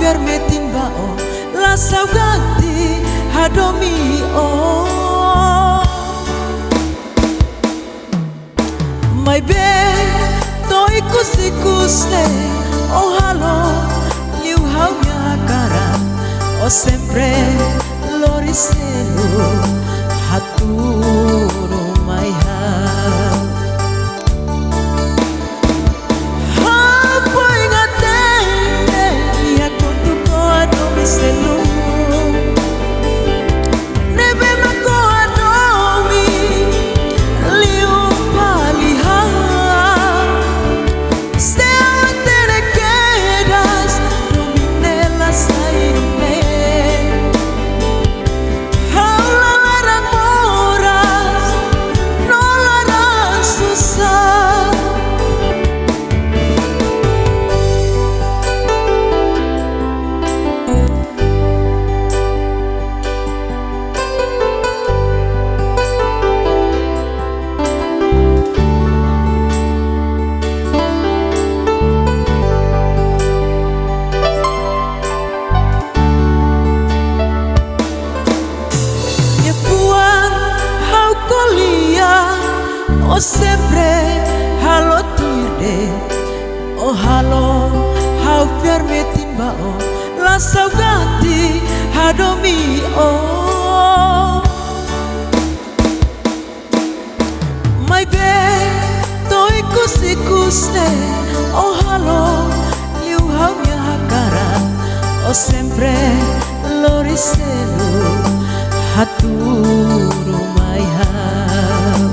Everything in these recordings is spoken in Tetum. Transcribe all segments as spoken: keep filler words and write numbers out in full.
permitin ba ó, la saugati hadomi ó. Maibé to'o ikus-ikus ne'e ó halo liu ha'u-nia hakarak, ó sempre lori selu hatudu mai ha'u. Ha'u foin hatene iha kotuk ó hadomi seluk. Ne'ebé mak ó hadomi liu fali ha'u. Se ha'u hatene kedas, domin ne'e la sai duni. Ha'u la laran moras, no laran susar. Liafuan ha'u ko'alia, ó sempre halo tuir de'it. Ó halo ha'u fiar metin ba ó, la saugati hadomi ó. Maibé to'o ikus-ikus ne'e ó halo liu ha'u-nia hakarak, ó sempre lori selu hatudu mai ha'u.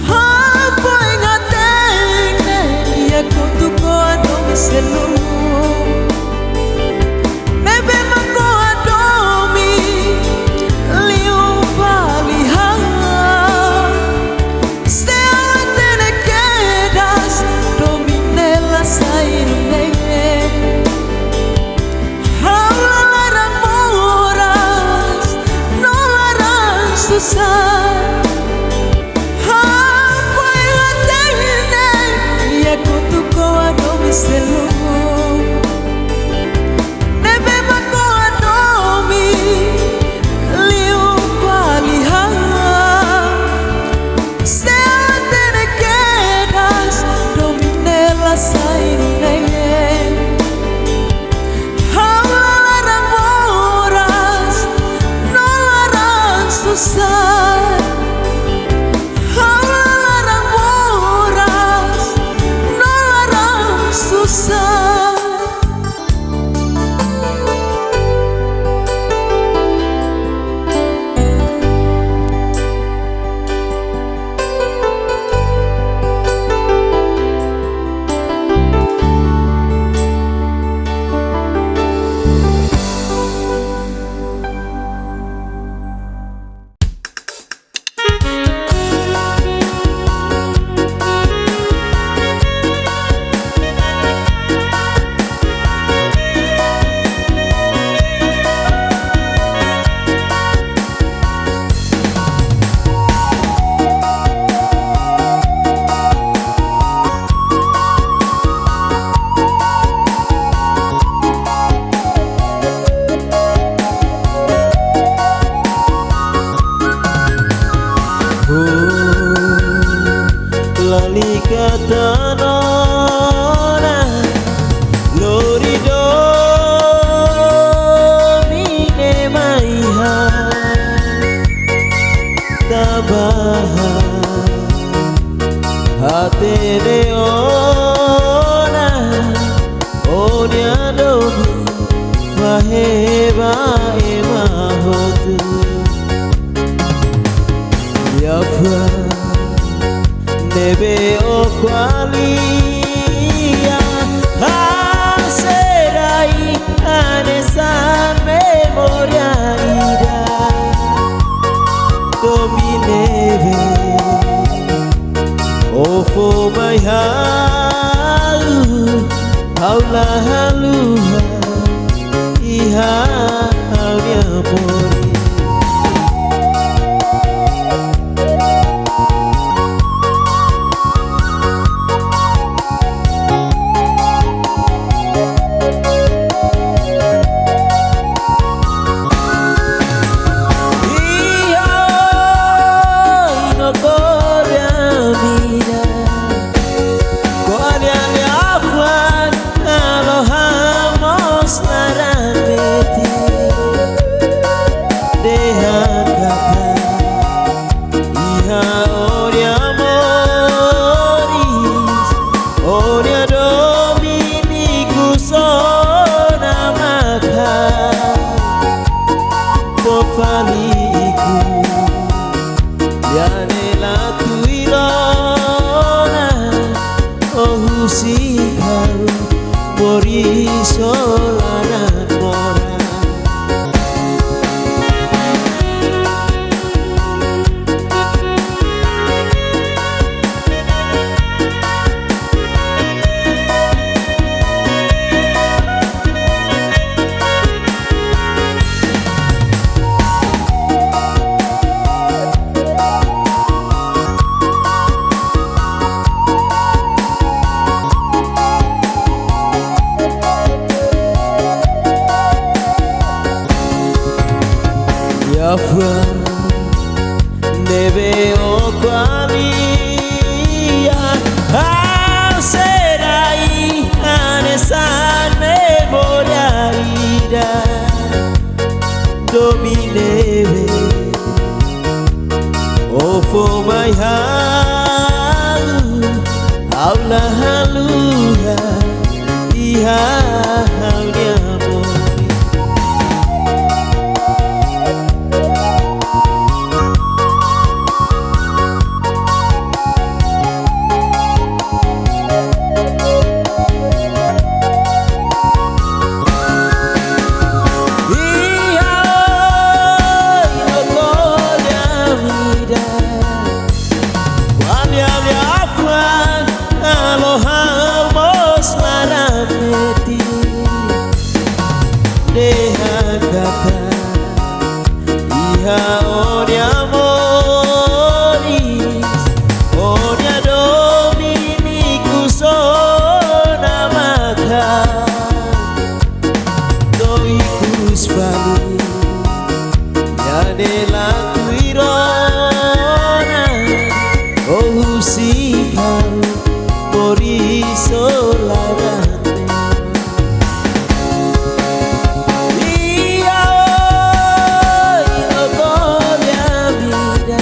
Ha'u foin hatene iha kotuk ó hadomi seluk. Ne'ebé mak ó hadomi liu fali ha'u. Se ha'u hatene kedas, domin ne'e la sai duni. Ha'u la laran moras, no laran susar. Ha'u foin hatene iha kotuk ó hadomi seluk. Ne'ebé mak ó hadomi liu fali ha'u. Se ha'u hatene kedas, domin ne'e la sai duni. Ha'u la laran moras, no laran susar. Ha'u la laran moras, no laran susar. Oh, lalika tan ona, lori domin ne'e mai ha'u. Tanba hatene ona, ó-nia domin fahe ba ema hotu. Liafuan ne'ebé ó ko'alia, haserai hanesan memória ida. Domin ne'ebé ó fó mai ha'u, ha'u la haluha iha ha'u-nia moris. iha laran moras. Iha fuan ne'ebé o ko'alia, ha'u sei rai hanesan memória ida. Domin ne'ebé o fó mai ha'u, ha'u la haluha iha ha'u-nia moris. Iha oin no ko'alia ida, ko'alia liafuan halo ha'u mós laran metin. Dehan katak iha ó-nia moris, ó-nia domin ikus ona maka. To'o ikus fali, ida-ne'e la tuir ona, ó husik ha'u moris iha laran. Iha oin no ko'alia ida,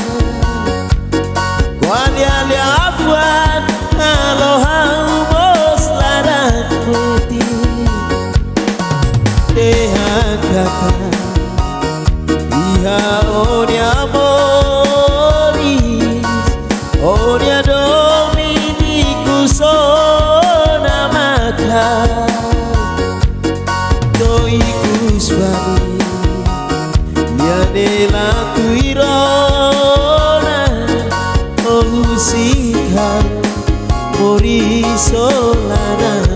ko'alia liafuan halo ha'u mós laran metin. Dehan katak iha ó-nia moris, ó-nia domin ikus ona maka. To'o ikus fali, ida-ne'e la tuir ona, ó husik ha'u moris iha laran.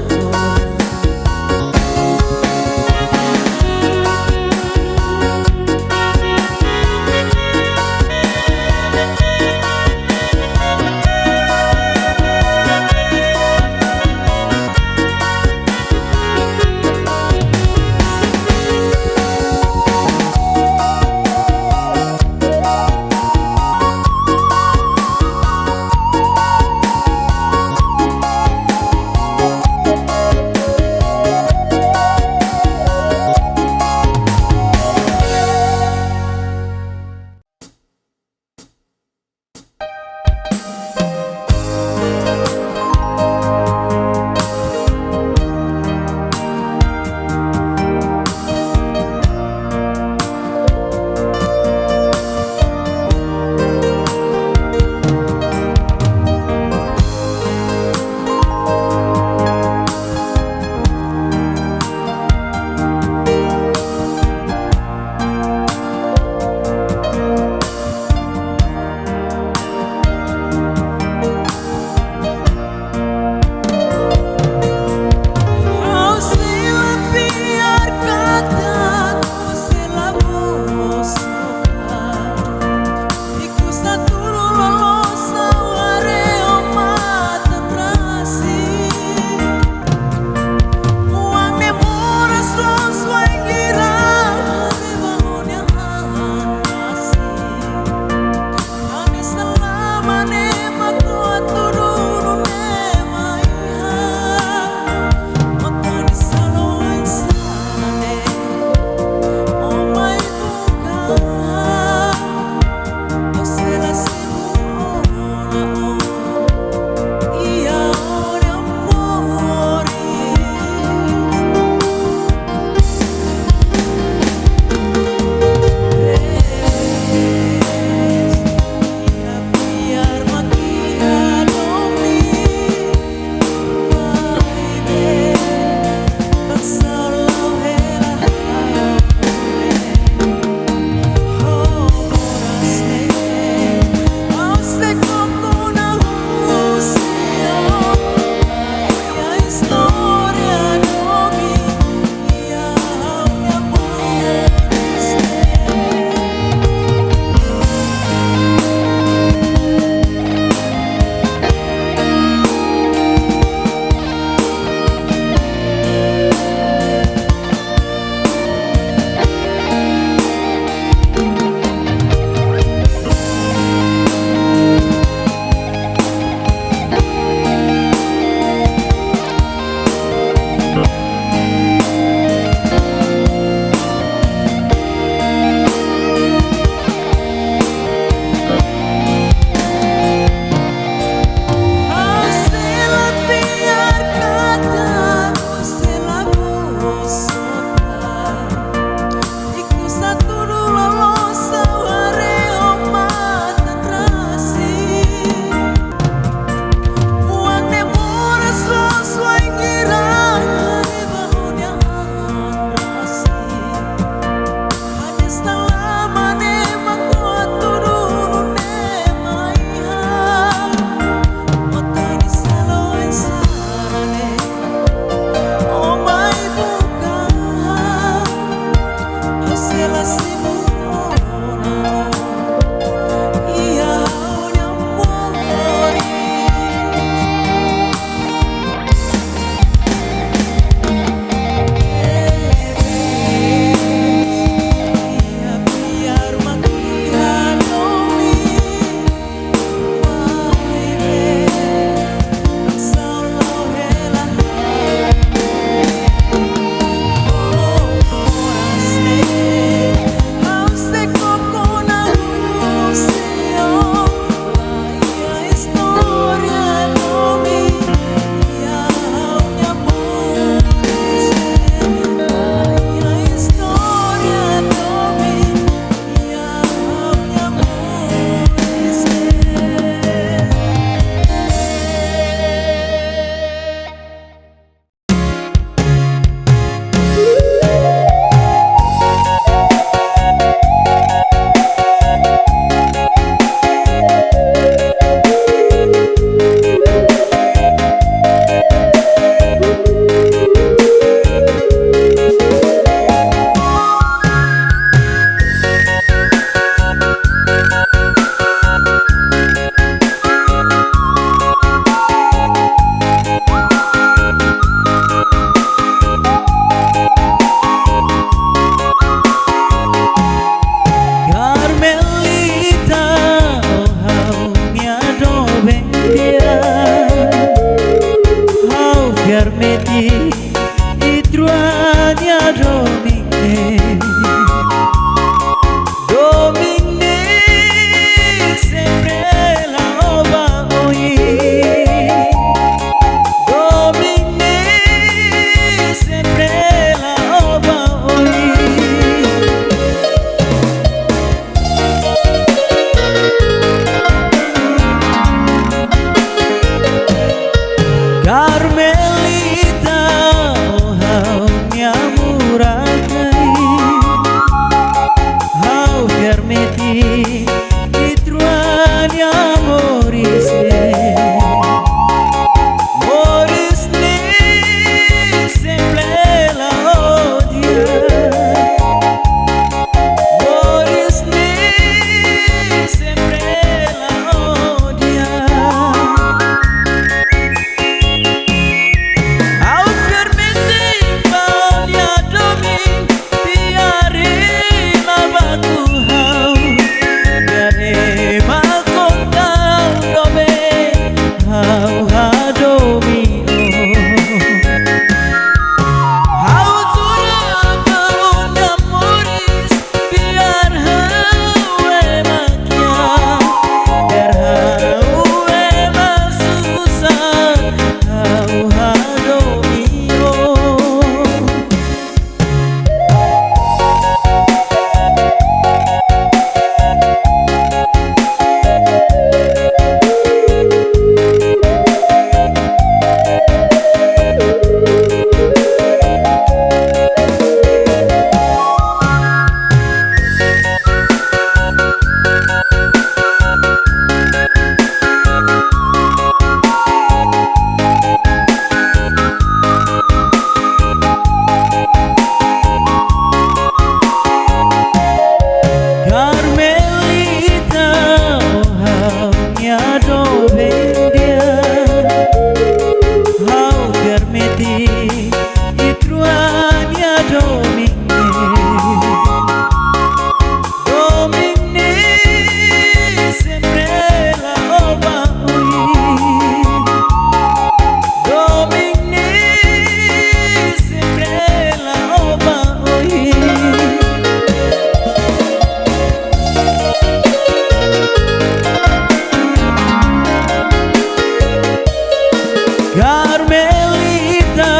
Karmelita,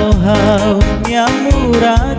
oh ha'u-nia murah